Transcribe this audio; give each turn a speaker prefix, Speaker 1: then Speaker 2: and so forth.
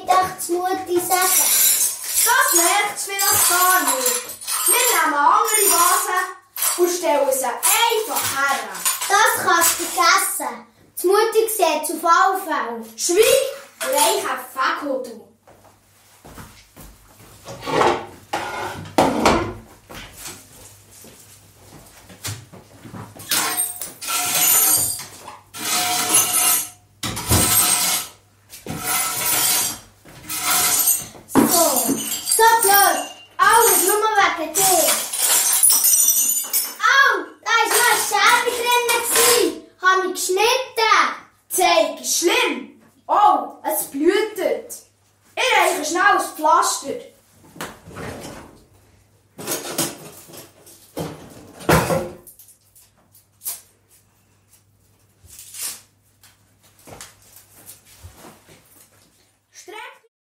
Speaker 1: wird euch die Mutti sagen?
Speaker 2: Das merkt vielleicht gar nicht. Wir nehmen andere Vasen und stellen sie einfach her.
Speaker 1: Das kannst du vergessen. Die Mutti sieht es auf alle Fälle.
Speaker 2: Schweig und reich einen Fegel, du.
Speaker 1: So blöd. Alles nur wegen dir. Au, da war noch eine Scheibe drin. Habe ich geschnitten.
Speaker 2: Zeig, ist schlimm. Oh, es blutet. Ich reiche schnell das Pflaster.